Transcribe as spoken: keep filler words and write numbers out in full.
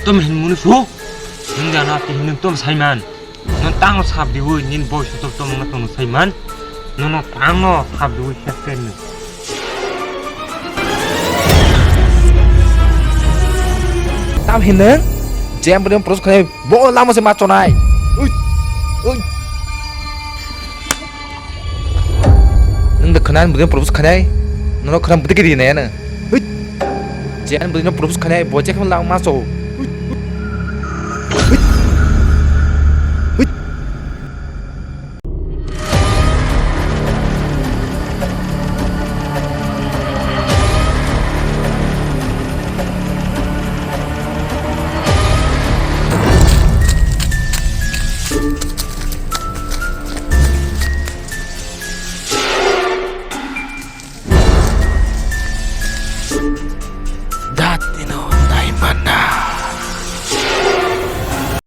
Tom hin munu su? Nung jana ti hin tom saiman. Non tang sab diwi nin boy soto tom na tong saiman. Nono tang no sab diwi sek sen. Tam hineng, jam beri proses khanai, bo lama se ma chonai. Ui, ui. Nung de khanan beri proses khanai, nono khanan beri kiri nai na. Ui. Jam beri proses khanai, bo jek lang ma so. Ui. Ui. Ui. Datino naimana.